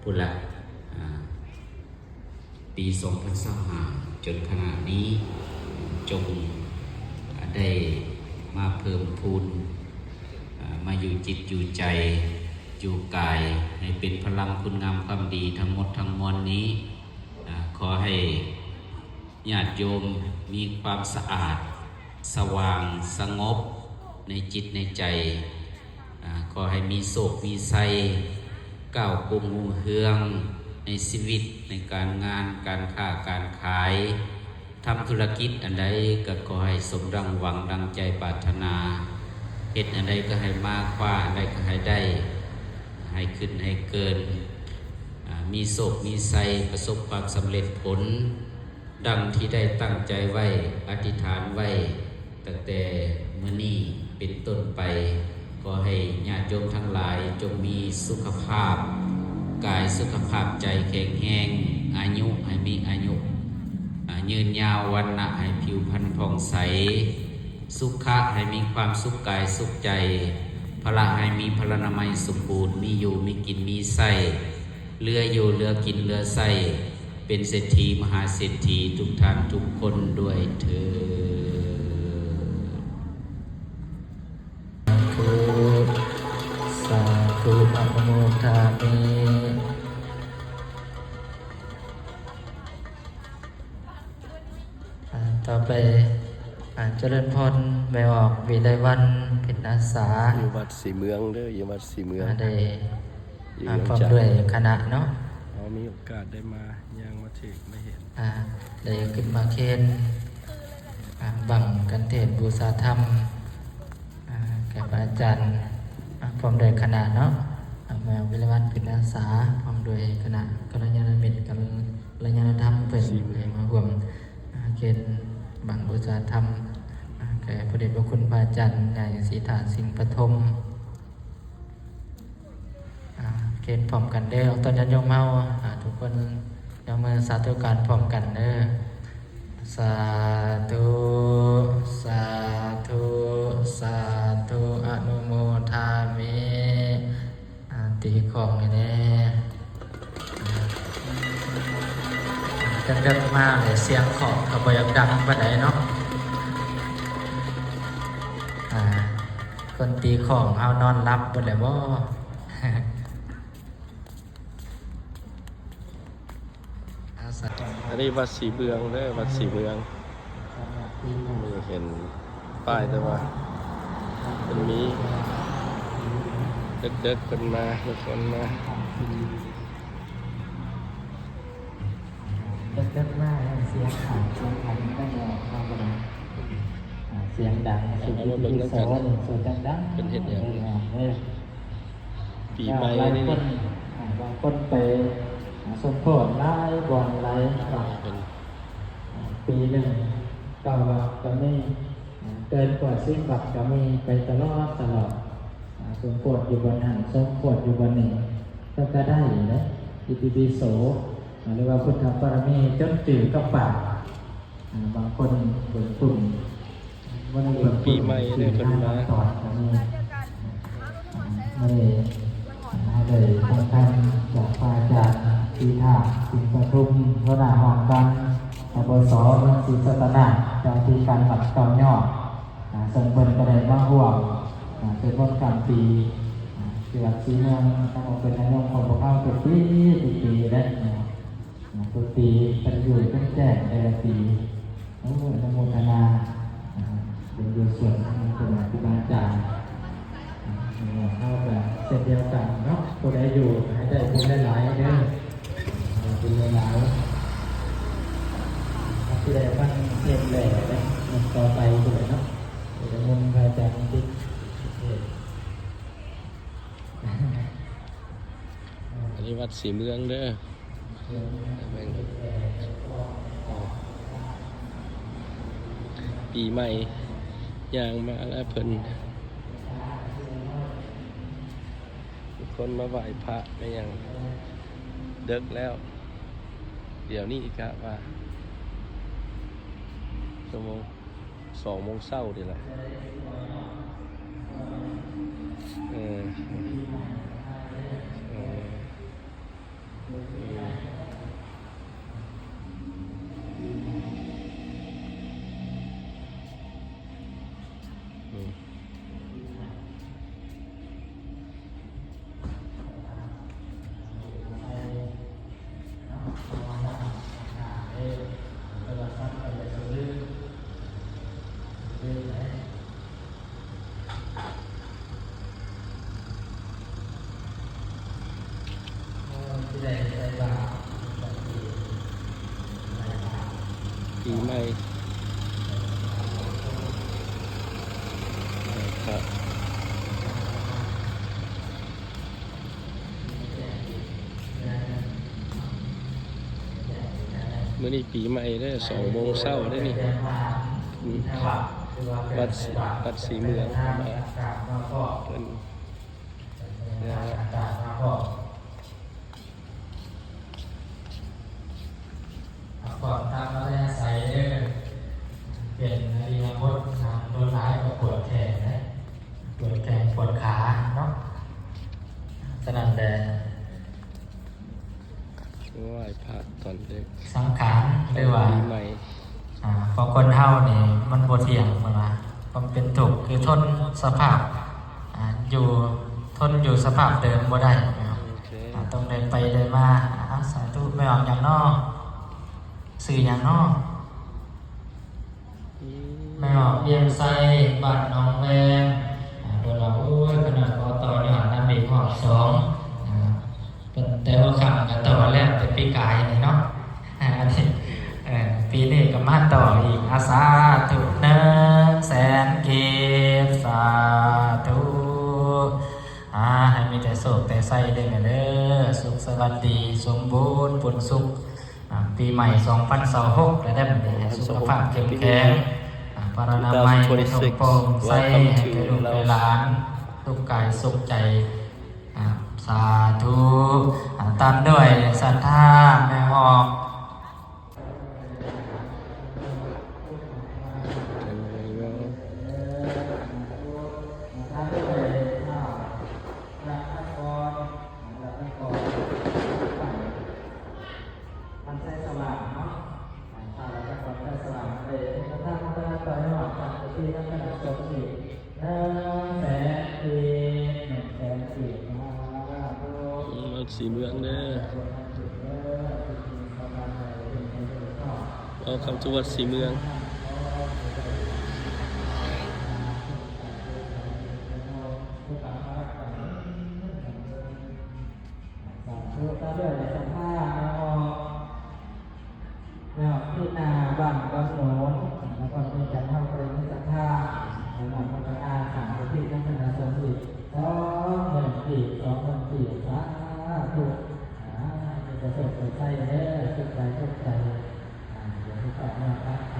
ພຸ້ນລະ ອາ ປີສອງພັນຊາວຫ້າ ຈົນຂະນະນີ້ ຈົ່ງ ອາ ໄດ້ມາເພີ່ມພູນ ອາ ມາຢູ່ຈິດຢູ່ໃຈ ຢູ່ກາຍ ໃຫ້ເປັນພະລັງຄຸນງາມຄວາມດີທັງໝົດທັງມວນນີ້ ອາ ຂໍໃຫ້ ຍາດໂຍມມີຄວາມສະອາດ ສະຫວ່າງ ສະຫງົບໃນຈິດໃນໃຈ. ອາ ຂໍໃຫ້ມີໂຊກມີໄຊ ກ້າວກຸ້ງຮຸ່ງເຮືອງໃນຊີວິດ ໃນການງານ ການຄ້າການຂາຍ ທຳທຸລະກິດອັນໃດກໍຂໍໃຫ້ສົມດັ່ງຫວັງ ດັ່ງໃຈປາດຖະໜາ ເຮັດອັນໃດກໍໃຫ້ມາ ຄວ້າອັນໃດກໍໃຫ້ໄດ້ ໃຫ້ຂຶ້ນໃຫ້ເກີນ ອາ ມີໂຊກມີໄຊ ປະສົບຄວາມສຳເລັດຜົນ ດັ່ງທີ່ໄດ້ຕັ້ງໃຈໄວ້ ອະທິຖານໄວ້ ຕັ້ງແຕ່ມື້ນີ້ເປັນຕົ້ນໄປ, ຂໍໃຫ້ຍາດໂຍມທັງຫຼາຍຈົ່ງມີສຸຂະພາບກາຍ ສຸຂະພາບໃຈແຂງແຮງ, ອາຍຸໃຫ້ມີອາຍຸ ອາ ຍືນຍາວ, ວັນນະໃຫ້ຜິວພັນຜ່ອງໃສ, ສຸຂະໃຫ້ມີຄວາມສຸກກາຍສຸກໃຈ, ພະລະໃຫ້ມີພະລານາໄມສົມບູນ, ມີຢູ່ມີກິນມີໃຊ້, ເຫຼືອຢູ່ເຫຼືອກິນເຫຼືອໃຊ້, ເປັນເສດຖີມະຫາເສດຖີທຸກທ່ານທຸກຄົນດ້ວຍເທີ້ນ. ສາທຸ ສາທຸ ອະນຸໂມທາມິ. ອາ ຕໍ່ໄປ ອາ ຈະເລີນພອນ ແມ່ອອກ ວິໄລວັນ ເພັນອາສາ ຢູ່ວັດສີເມືອງເດີ ຢູ່ວັດສີເມືອງ ອາ ໄດ້ ຢູ່ ອາ ເມືອງຈັນ ພ້ອມດ້ວຍຄະນະເນາະ ເຮົາມີໂອກາດໄດ້ມາ ຍ່າງມາຖືກມາເຫັນ ອາ ໄດ້ຂຶ້ນມາເຄນ ອາ ບັງກັນເທດບູຊາທຳ ອາ ກັບອາຈານ ອາ ພ້ອມດ້ວຍຄະນະເນາະ ອາ ແມ່ວິໄລວັນ ເພັນອາສາ ພ້ອມດ້ວຍຄະນະກັນລະຍານະມິດ ກັນລະຍານະທຳເພິ່ນ ທີ່ມາຮ່ວມ ອາ ເຄນບັງບູຊາທຳ ອາ ແກ່ພະເດດພະຄຸນພະອາຈານໃຫຍ່ ສີຖາ ສິງປະຖົມ. ອາ ເຄນພ້ອມກັນເດີ ອອກຕອນຍາດໂຍມເຮົາ ອາ ທຸກຄົນຍົກມືສາທຸການພ້ອມກັນເດີ ສາທຸ ສາທຸ ສາທຸ ອະນຸໂມທາມິ ອາ ຕີຂອງໃຫ້ແດ່ ອາ ເດິກໆມາແລ້ວ ສຽງຂອງກໍບໍ່ຢາກດັງປານໃດເນາະ ອາ ຄົນຕີຂອງເຮົານອນຫຼັບເບິດແລ້ວບໍ? ອັນນີ້ວັດສີເມືອງເດີ ວັດສີເມືອງ ເຫັນປ້າຍແຕ່ວ່າເພິ່ນມີ ເດິກໆເພິ່ນມາ ເພິ່ນມາ ເດີກໆມາແລ້ວ ສຽງຂາດ ສຽງຂັນໄປແລ້ວ ເຮົາກໍໄດ້ ອ່າ ສຽງດັງ ເອົາ ເອົາມາເບິ່ງນຳກັນ ສວດດັງໆ ເພິ່ນເຮັດຫຍັງ ເອີ ປີໃໝ່ນີ້ ຫຼາຍຄົນ ອ່າ ບາງຄົນໄປ ອ່າ ສົມໂພດຫຼາຍບ່ອນຫຼາຍ ອ່າ ເພິ່ນ ອ່າ ປີໜຶ່ງເກົ້າວັດກໍມີ ອ່າ ເກີນກວ່າສິບວັດກໍມີ ໄປຕະຫຼອດຕະຫຼອດ ອ່າ ສົມໂພດຢູ່ບ່ອນຫັ້ນ ສົມໂພດຢູ່ບ່ອນນີ້ ເພິ່ນກໍໄດ້ເດ້ ອິຕິປິໂສ ອ່າ ຫຼືວ່າພຸດທະບາລະມີ ຈົນຈື່ກັບປາກ ອ່າ ບາງຄົນເບິ່ງກຸ່ມ ບໍ່ໄດ້ເບິ່ງ ປີໃໝ່ເດ້ເພິ່ນມາ ຕອນກໍມີ ອ່າ ມື້ນີ້ ອ່າ ໄດ້ຟັງທຳຈາກພະອາຈານ ປີທາ ສິງປະທຸມ ຫົວໜ້າຫ້ອງການ ປປສ ເມືອງສີສັດຕະນາກ ເຈົ້າທີ່ການວັດເກົ້າຍອດ ອ່າ ເຊິ່ງເພິ່ນກໍໄດ້ມາຮ່ວມ ອ່າ ເປັນບຸນການປີ ອ່າ ທີ່ວັດສີເມືອງ ນຳເອົາເປັນຍາດໂຍມຂອງພວກເຮົາທຸກປີທຸກປີເດ້ ອ່າ ທຸກປີເພິ່ນຢູ່ຈົນແຈ້ງແຕ່ລະປີ ໂອ້ ອະນຸໂມທະນາ ອ່າ ບຸນກຸສົນຂອງຄູບາອາຈານ ອ່າ ເຮົາກໍເຊັ່ນດຽວກັນເນາະ ຜູ້ໃດຢູ່ກໍໃຫ້ໄດ້ບຸນຫຼາຍໆເດີ ອ່າ ບຸນຫຼາຍໆ ທີ່ໄດ້ຟັງເພງແຫຼະເນາະ ຕໍ່ໄປພຸ້ນແຫຼະເນາະ ນິມົນພະອາຈານຕິດເທດ ອັນນີ້ວັດສີເມືອງເດີ ແມ່ນ ປີໃໝ່ຍ່າງມາແລ້ວເພິ່ນ ຄົນມາໄຫວ້ພະແມ່ນຫຍັງ ເດິກແລ້ວ ດຽວນີ້ກະວ່າຊົ່ວໂມງ ສອງໂມງເຊົ້ານີ້ແຫຼະ ເອີ ເອີ. ປີໃໝ່ ມື້ນີ້ປີໃໝ່ເດີ ສອງໂມງເຊົ້າເດີນີ້ ອືມ ວັດ ວັດສີເມືອງ ເພິ່ນ ແລ້ວ ພັກຜ່ອນຕາມອັດທະຍາໄສເດີ ເປັນອິລິຍາບົດນານໂດນຫຼາຍກໍປວດແຂ້ງເດ້ ປວດແຂ້ງປວດຂາເນາະ ສະນັ້ນແຫຼະ ໄຫວ້ພະຕອນເດັກ ສັງຂານ ຫຼືວ່າ ປີໃໝ່ ອ່າ ຂອງຄົນເຮົານີ້ມັນບໍ່ທ່ຽງ ເພິ່ນວ່າຄວາມເປັນທຸກ ຄືທົນສະພາບ ອ່າ ຢູ່ ທົນຢູ່ສະພາບເດີມບໍ່ໄດ້ເນາະ ໂອເຄ ອ່າ ຕ້ອງໄດ້ໄປໄດ້ມາ ອ່າ ສາທຸ ແມ່ອອກຫຍັງນໍ? ຊື່ຫຍັງນໍ? ອືມ ແມ່ອອກ ວຽງໄຊ ບ້ານໜອງແວງ ອ່າ ເພິ່ນວ່າ ໂອ້ຍ ເພິ່ນວ່າຂໍຕໍ່ຍ້ອນນຳອີກຮອບສອງ ອ່າ ເພິ່ນ ແຕ່ວ່າຄຳກໍຕໍ່ແລ້ວ ແຕ່ປີກາຍນີ້ເນາະ ອ່າ ອັນນີ້ ເອີ ປີນີ້ກໍມາຕໍ່ອີກ ອາ ສາທຸ ໜຶ່ງແສນກີບ ສາທຸ ອ່າ ໃຫ້ມີແຕ່ໂຊກແຕ່ໄຊເດີແມ່ເດີ ສຸກສະຫວັດດີ ສົມບູນ ປຸນສຸກ ອ່າ ປີໃໝ່ສອງພັນຊາວຫົກແລ້ວເດີ ໃຫ້ສຸຂະພາບເຂັ້ມແຂງ ອ່າ ພາລະນາໄມ ໃຫ້ໂຊກໂປງໄຊ ໃຫ້ແກ່ລູກແກ່ຫຼານ ສຸກກາຍສຸກໃຈ ອ່າ ສາທຸ ອ່າ ຕາມດ້ວຍສັດທາແມ່ອອກ ທ່ານໄຊສະຫວ່າງເນາະ ທ່ານລັດຖະກອນໄຊສະຫວ່າງ ໄດ້ເຮັດທານທານຕໍ່ຍອດ ສ້າງກຸດຕິນຳຄະນະສົງອີກ ໜຶ່ງແສນກີບ ໜຶ່ງແສນກີບ ສາທຸ ວັດສີເມືອງເດີ Welcome to ວັດສີເມືອງ ສາທຸ ຕາມດ້ວຍສັດທາແມ່ອອກ ແມ່ອອກທີ່ໜ້າບ້ານວັງໂໜນ ນະຄອນຫຼວງວຽງຈັນ ເຮົາກໍໄດ້ມີສັດທາ ໄດ້ມອບພັດທະນາສ້າງກຸດຕິນຳຄະນະສົງອີກ ສອງໝື່ນກີບ ສອງໝື່ນກີບ ສາທຸ ອ່າ ມີແຕ່ໂຊກແຕ່ໄຊເດີ ສຸກກາຍສຸກໃຈ ອ່າ ເດີ ມີຄວາມຍອມຮັບ